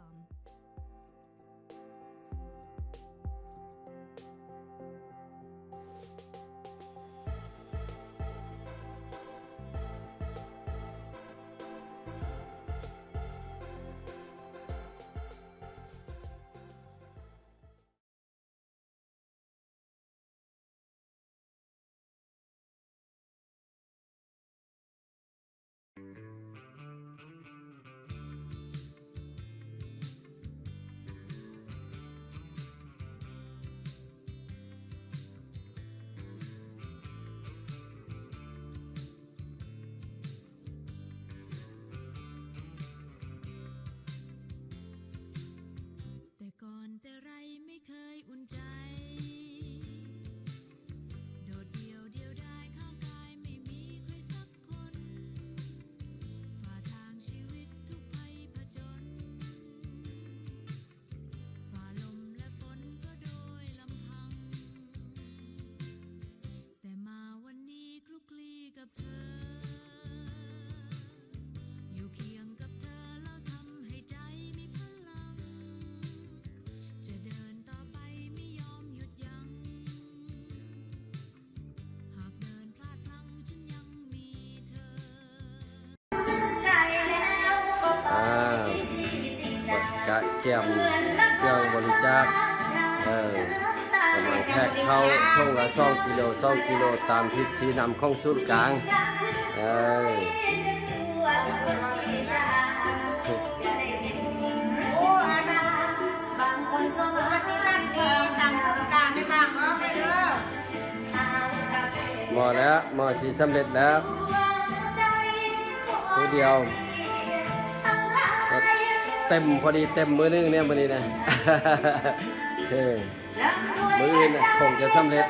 ອມ. ແຕ່ກ່ອນແຕ່ໄລໄມ່ເຄີຍອຸ່ນໃຈ ໂດດດ່ຽວດຽວດາຍຂ້າງກາຍໄມ່ມີໃຄສັກຄົນ ຝ່າທາງຊີວິດທຸກໄພຜະຈົນ ຝ່າລົມແລະຝົນກໍໂດຍລຳພັງ ແຕ່ມາວັນນີ້ ອ່າ ກະກຽມເຄື່ອງບໍລິຈາກ ເອີ ກຳລັງແພັກເຂົ້າຖົງລະສອງກິໂລ ສອງກິໂລ ຕາມທິດຊີ້ນຳຂອງສູນກາງ ເອີ. ໝໍ້ແລ້ວ ໝໍ້ຊິສຳເລັດແລ້ວ ຜູ້ດຽວ ເຕັມ ພໍດີເຕັມມື້ໜຶ່ງເນຍ ມື້ນີ້ນະ ເອີ ມື້ອື່ນນະຄົງຈະສຳເລັດ.